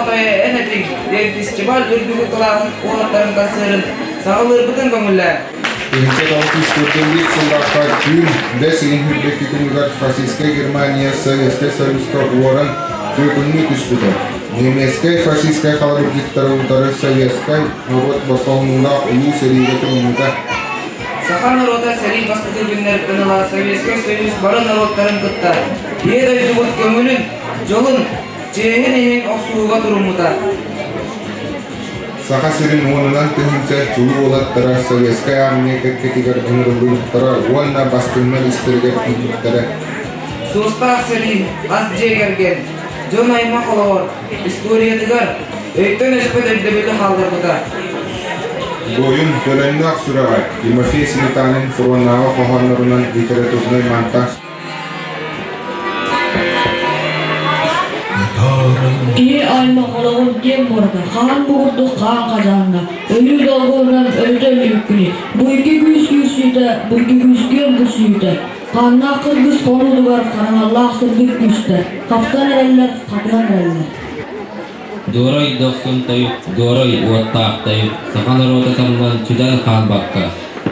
хотойо эн этиҥ диэн фестиваль үрдүкү кылааһын уолаттарын концерын саҕалыырбытын көҥүллээ. 1941 сыллаахха түүн бэс ыйын үрдүк күнүгэр фашистскай Германия Советскай Союзка уоран түөкүннүү түспүтэ. Немецкэй фашистскай халабырдьыттары утары советскай норуот босхолонуулаах улуу сэриигэ туруммута. Саха норуота сэрии бастакы күннэриттэн ыла Советскай Союз бары норуоттарын кытта Ийэ дойдубут көҥүлүн, дьолун, чиэһин иһин охсуһууга туруммута. Саха сирин уонунан тыһыынча чулуу уолаттара Советскай Армия кэккэтигэр ыҥырыллыбыттара уонна бастыҥнар истэригэр киирбиттэрэ. Суостаах сэрии ас дьиэ кэргэн, дьон-аймах олоҕор, историятыгар өйтөн өспөт өйдөбүлү хаалларбыта. Буойун төлөннөөх сүрэҕэ Тимофей Сметанин фроннааҕы хоһооннорунан литературнай монтаж. Киһи аймах олоҕун киэҥ муората хаһан бу курдук хаан хадьааҥҥа, өлүү долгунунан өрүтэ өлүүккүнүй, бу икки күүс күүрсүүтэ, бу икки күүс күөн көрсүүтэ, хааннаах кыргыс хонуутугар хараҥалаах сырдык күүстэр, хапсан эрэллэр, хатыһан эрэллэр. Дуорай дохсун тойук, дуорай уоттаах тойук, саха норуота самнан сүтэн хаалбакка,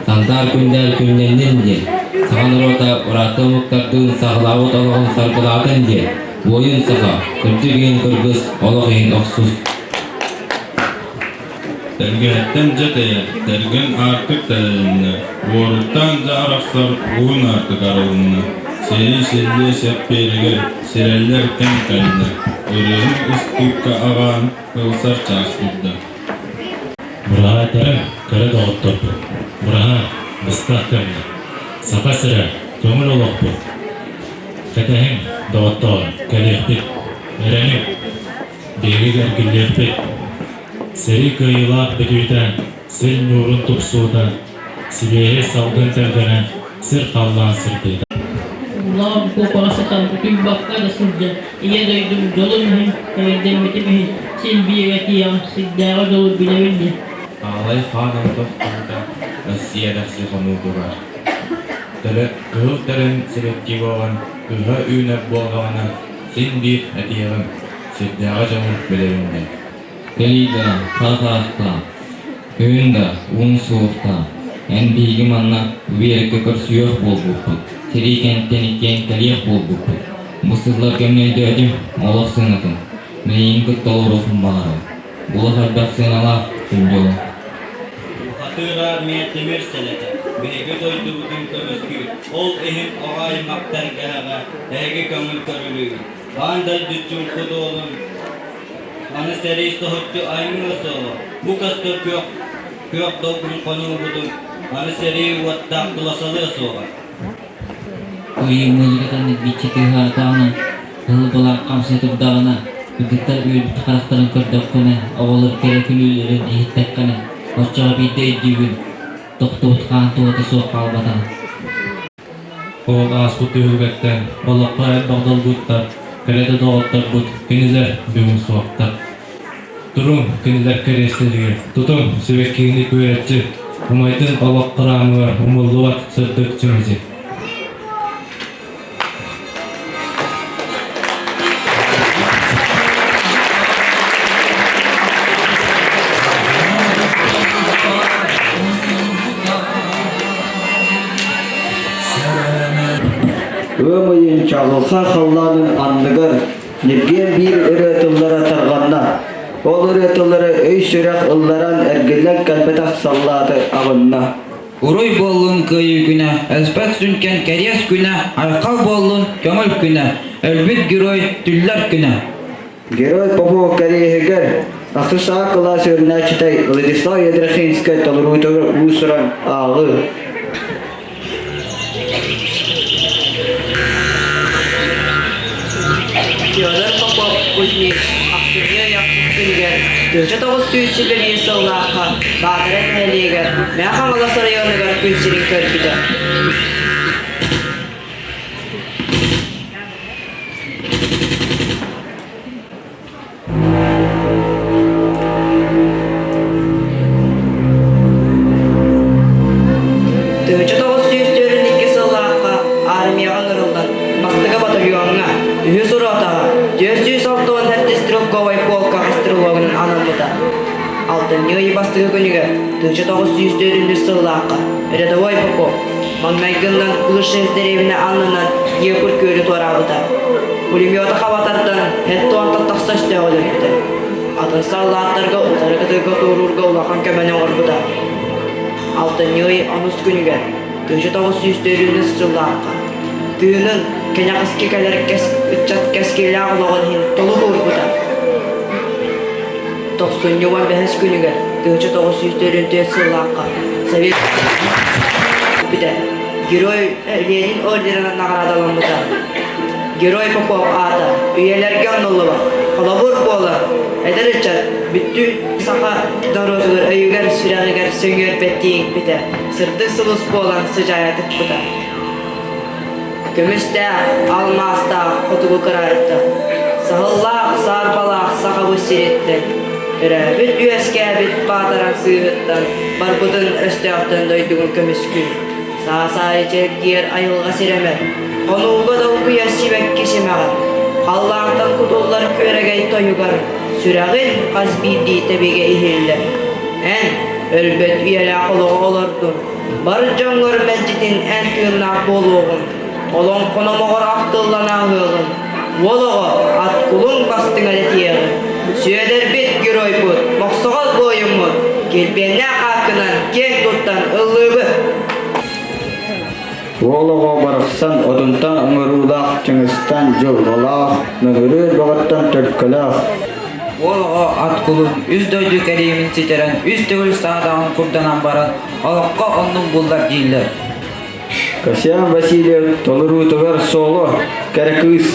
сандаар күндээр күннэннин диэн, саха норуота ураты омуктардыын саҕалаабыт олоҕун саргылаатын диэн, буойун саха, кырдьык иһин кыргыс, олох иһин охсус. Тэлгэһэттэн дьэ тэйэр, тэргэн аартык тэлэлиннэ, уоруттаан дьэ арахсар уһун аартык арылынна, сэрии силлиэ сэппиэригэр сирэллэр кэм кэллэ, ырыаһыт ыстыыкка аҕаан ылсар чаас турда. Быраһаа этэрэ, кэрэ доҕотторбут, быраһаа, быстах кэмҥэ, Саха сирэ, көҥүл олохпут. Кэтэһиҥ, доҕоттоор, кэлиэхпит, эрэниҥ, биһиги эргиллиэхпит. Сэрии кыайыылаах бүтүүтэ, сир ньуурун тупсуута, сибиэһэй салгын тэлгэнэ, сир-халлаан сырдыыта. Улахан куопаҕа сытан утуйбакка да сылдьан, Ийэ дойдум дьолун иһин, эрэйдэммитим иһин син бииргэ тиийэҕим, сирдээҕи дьолу билэбин диэн. Аалай хаан ортохтуута Россия тахси хонуутугар. Төлө, кыһыл төлөн сибэкки буолан кыһа үүнэр буоллаҕына син биир этиэҕим, сирдээҕи дьону билэбин диэн. Кэлиий да, хара-харахтаа, көһүн да, уун суохтаа, эн биһиги манна үбүөрүккэ көрсүөх буолбуппут, сэрии кэнниттэн иккиэн кэлиэх буолбуппут. Бу сылларга мин өйдөөтүм, олох сыанатын, мин эйигин кытта олоруохпун баҕарабын. Олох элбэх сыаналаах күндү олох. Бухатыыр армия тимир сэлэтэ, биһиги дойдубутун көмүскүүр, ол иһин оҕо аймах тэлгэһэҕэ эһиги көҥүл көрүлүүгүт. Аан дойду чуҥку дуолун Аны сэрии соһуччу аймыа суоҕа, бу көстөр күөх, күөх долгун хонуубутун аны сэрии уоттаах туласалыа суоҕа. Кыайыы музыкатын илбиччи тыаһаатаҕына, кыһыл былаах хамсыы турдаҕына, кыргыттар үөрбүт харахтарын көрдөххүнэ, оҕолор кэрэ күлүүлэрин иһиттэххинэ, оччоҕо биирдэ өйдүүгүн, тохтубут хаан туһата суох хаалбатаҕын. Ол ааспыт түһүлгэттэн олоххо элбэх долгуттар, кэрэ да доҕотторбут кинилэр бүгүн суохтар. Туруҥ кинилэр кэриэстэригэр, тутуҥ сибэккиини күөрэччи, умайдын олох храмыгар умуллубат сырдык чүмэчи. Ыам ыйын чаҕылхай халлаанын анныгар ньиргиэн биир ырыа тыллара тарҕанна. Ол ырыа тыллара өй-сүрэх ылларан эргиллэн кэлбэтэх саллааты аҕынна. Уруй буоллун Кыайыы күнэ, Өспөт сүҥкэн кэриэс күнэ, Айхал буоллун Көҥүл күнэ, Өлбүт герой түллэр күнэ. Герой Попов кэриэһигэр ахсыс А кылаас үөрэнээччитэ Владислав Ядрахинскай толоруутугар уус-уран ааҕыы. Федор Попов Кузьмич ахсынньы ыйах күнүгэр 1921 сыллаахха Баатара нэһилиэгэр Мэҥэ Хаҥалас оройуонугар күн сирин көрбүтэ. 1942 сыллаахха армияҕа ыҥырыллан бастакы батальоҥҥа, үһүс ротаҕа, 467 стрелковай полкаҕа. стрелогунан анаммыта. Алтынньы ый бастакы күнүгэр 1904 сыллаахха рядовой Попов маҥнайгыннан Клышев дэриэбинэ аннынан Днепр күөлү туораабыта. Пулемета хаба тардан хеттуонтан тахса өстөөҕү өлөрбүтэ. Атын саллааттарга утары кытылга туоруурга улахан көмөнү оҥорбута. Алтынньы ый онус күнүгэр 1904 сыллаахха тыынын кэнэҕэски кэлэр кэс ыччат кэскиллээх олоҕун иһин толук уурбута. Тохсунньу 15 күнүгэр 1944 сыллаахха Совет бүтэ Герой Ленин орденынан наҕараадаламмыта. Герой Попов аата үйэлэргэ оннуллубат холобур буолар эдэр ыччат бүттүүн саха норуотугар өйүгэр сүрэҕигэр сөҥүөрбэттии иҥпитэ, сырдык сулус буолан сыдьаайа тыкпыта. Көмүстээх, алмаастаах хотугу кыраайыттан, саһыллаах, саарбалаах сахабыт сириттэн, төрөөбүт-үөскээбит баатаран сыыһыттан барбытын өстөөхтөн дойдугун көмүскүү, саас аайы чэлгиэр айылҕа сирэмэр, хонууга долгуйар сибэкки симэҕэр, халлаантан кутуллар күөрэгэй тойугар, сүрэҕин хас биирдии тэбигэ иһиллэр. Эн өлбөт үйэлээх олоҕу олордун, Бар дьоҥҥор мэлдьитин эн тыыннаах буолуоҕуҥ, олоҥхономоҕор ахтыллан ааһыаҕыҥ, уол оҕо ат кулуҥ бастыҥа дэтиэҕиҥ, Сүөдэрбит геройбут, мохсоҕол буойуммут, килбиэннээх ааккынан киэҥ туттан ыллыыбыт. Уол оҕо барахсан отунтан ыҥырыылаах, чыҥыстан дьылҕалаах, мөҥүрүөр бөҕөттөн төлкөлөөх. Уол оҕо ат кулун үс дойду кэриимин ситэрэн үс төгүл саадаҕын курданан баран олоххо оннун буллар дииллэр. Касьян Васильев толоруутугар соло кэрэ кыыс.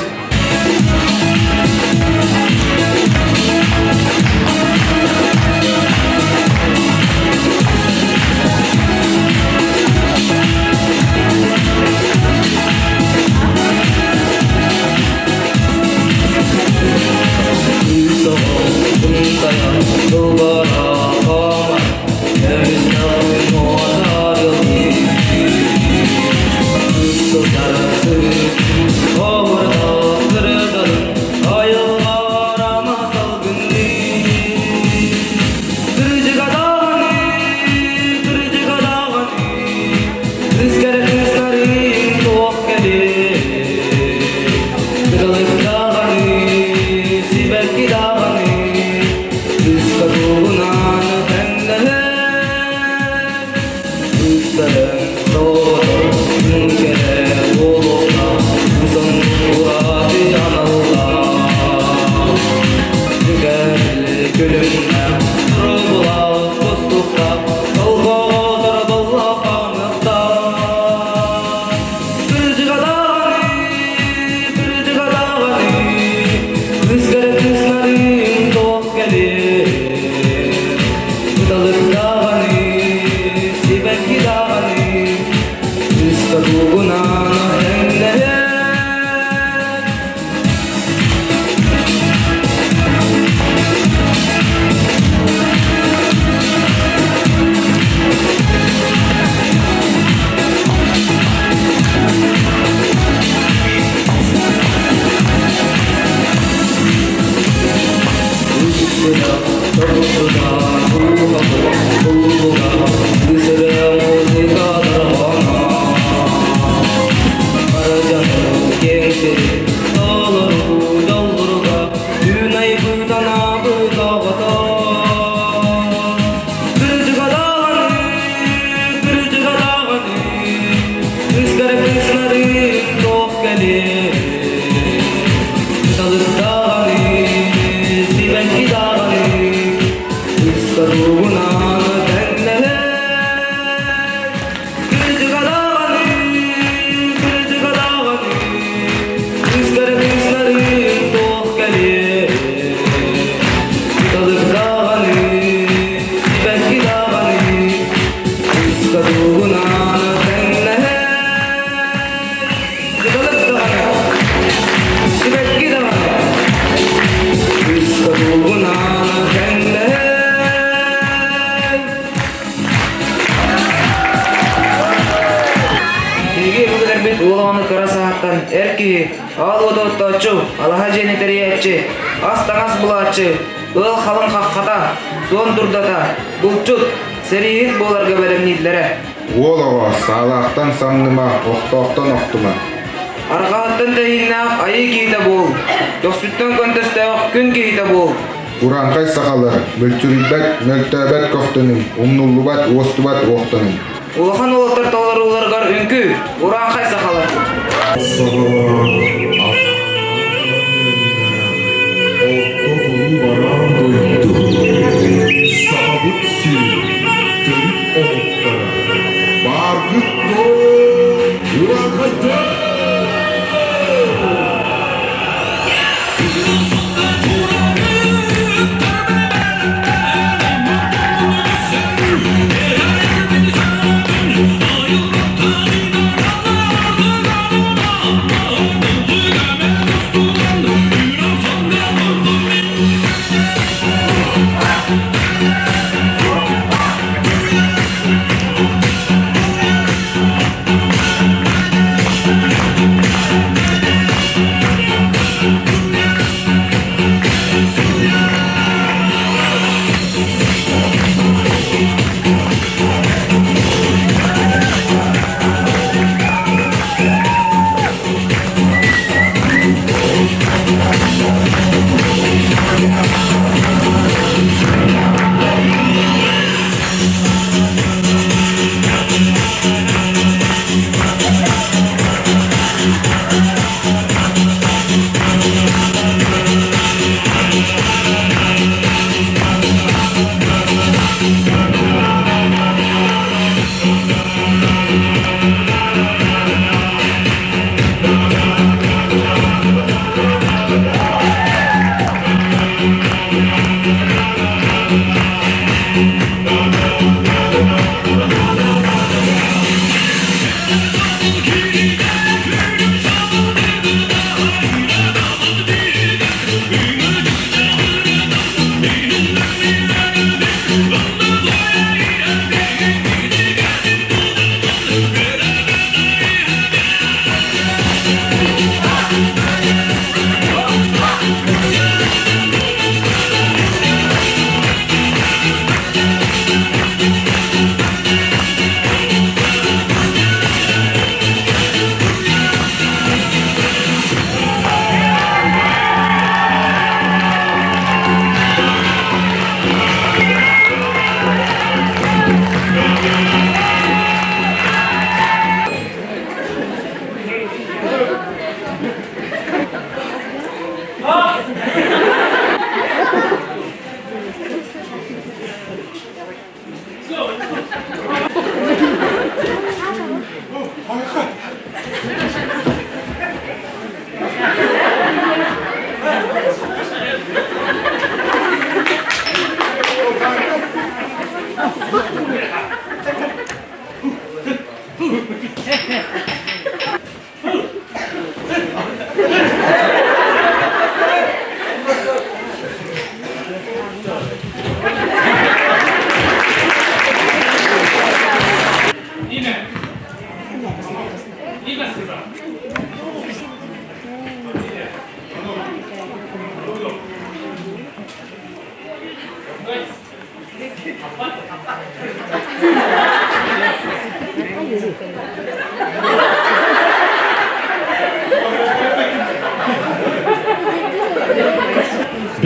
Биһиги өбүгэлэрбит уол оҕону кыра саһаттан эр киһи, аал уоту оттооччу, алаһа дьиэни тэрийээччи, ас-таҥас булааччы, Ыал халыҥ хаххата, суон дурдата, булчут, сэрииһит буоларга бэлэмнииллэрэ. Уол оҕо саалаахтан самныма, охтоохтон охтума. Арҕаһыттан тэһииннээх айыы киһитэ буол, көхсүттэн көнтөстөөх күн киһитэ буол. Урааҥхай сахалар, мүлчүрүйбэт, мөлтөөбөт көхтөнүҥ, умнуллубат, уостубат уохтанын. Улахан уолаттар толорууларыгар үҥкүү, урааҥхай сахалар. Орто туруу бараан дойду, Сахабыт сирин төрүт омуктара, бааргыт дуо, урааҥхайдар!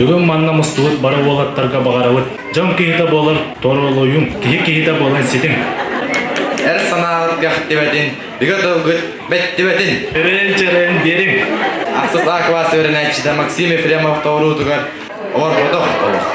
Бүгүн манна мустубут бары уолаттарга баҕарабыт дьон киһитэ буолар торолуйуҥ, киһи киһитэ буолан ситиҥ. Эр санааҕыт кэхтибэтин, бигэ тылгыт бэттибэтин. Эрэл-чэрэйин биэриҥ. Ахсыс А класс үөрэнээччитэ Максим Ефремов тоҕуруутугар Олорботох олох.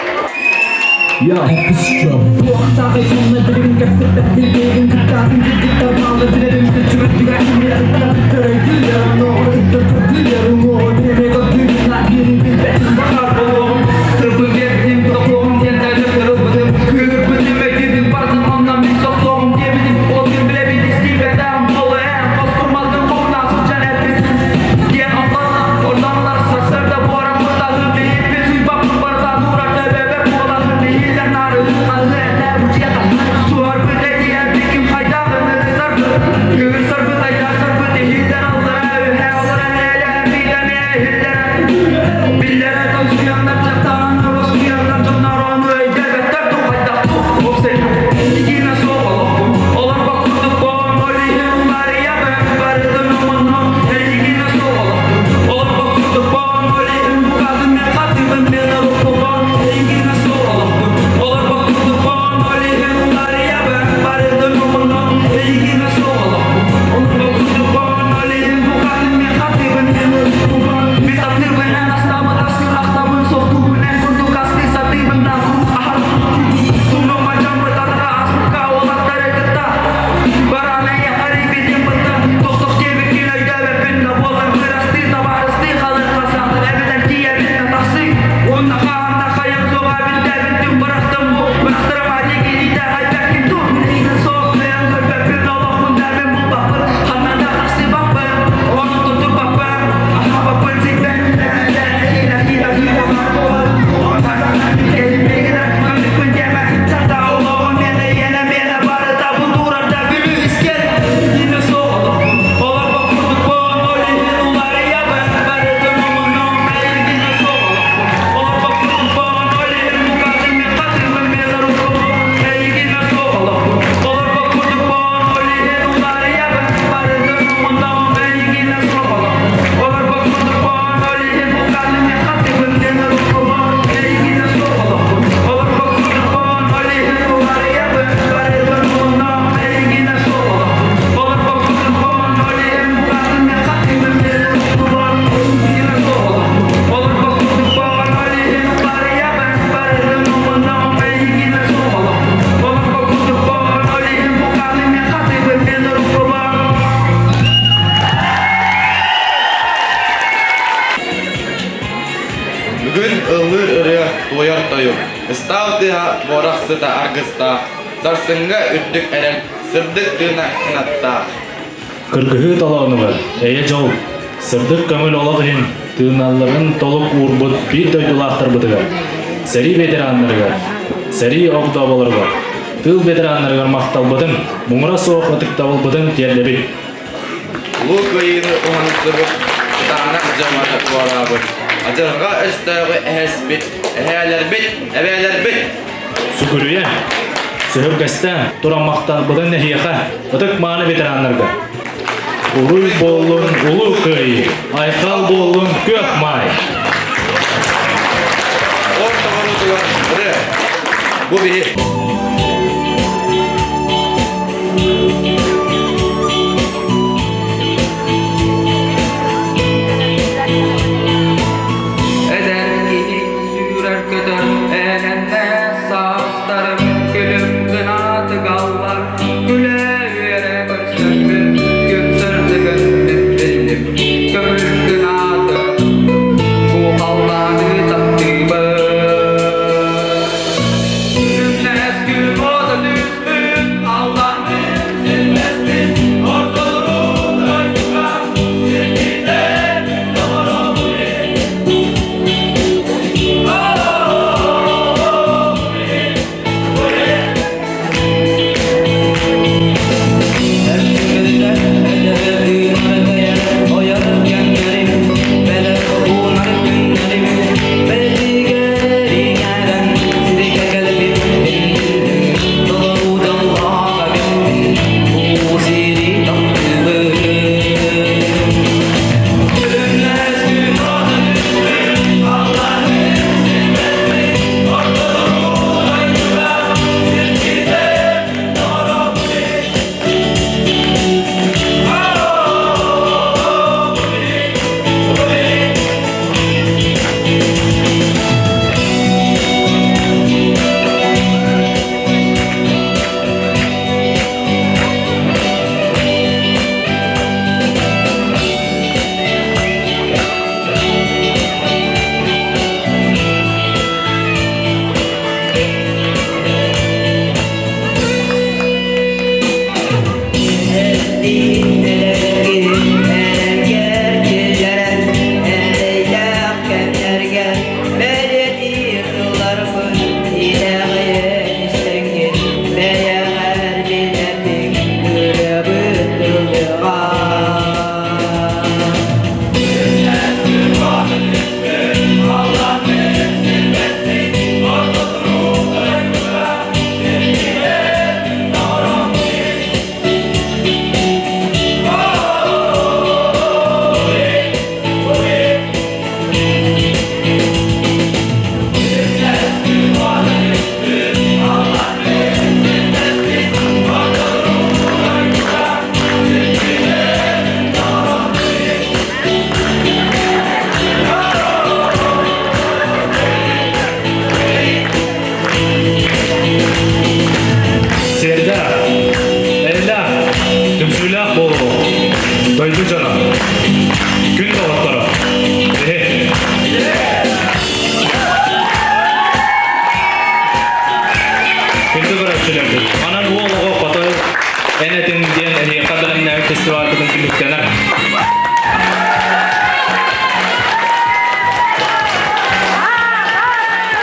Ыстаал тыаһа буорах сыта аргыстаах, сарсыҥҥа үрдүк эрэл сырдык тыына кынаттаах. Кыргыһыы толоонугар эйэ-дьол, сырдык көҥүл олох иһин тыыналларын толук уурбут биир дойдулаахтарбытыгар, сэрии ветераннарыгар, сэрии огдооболоругар, тыыл ветераннарыгар махталбытын, муҥура суох ытыктабылбытын тиэрдэбит. Улуу Кыайыыны уһансыбыт, кытаанах дьаманы туораабыт, адьырҕа өстөөҕү эһэспит, эһээлэрбит, эбээлэрбит! Сүгүрүйэ, сөһүргэстэ туран махталбытын эһиэхэ, ытык-мааны ветераннарга! Уруй буоллун Улуу Кыайыы, айхал буоллун Күөх Маай! Ортоҕорутугар ырыа. Бу биһи. Эдэр киһи сүүрэр көтөр энэннэ саастарым күлүм гына тыгаллар күлэ-үөрэ көрсөммүн күн сырдыгын биллим көҥүл гынааты бу халлааны таптыыбын күннэс күн уота түспүт аллан силбэспит ортолору дойдуга сирдиитэ Сиэрдээх, эрэллээх, түмсүүлээх буолуу, дойду дьоно, күн доҕотторо, биһи. Күндү көрөөччүлэрбит, манан уол оҕо хотой эн этиҥ диэн эһиэхэ бэлэмнээбит фестивальбытын түмүктэнэр.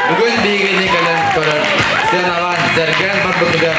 Бүгүн биһигини кэлэн көрөр, сыаналаан, сэргээн барбытыгар.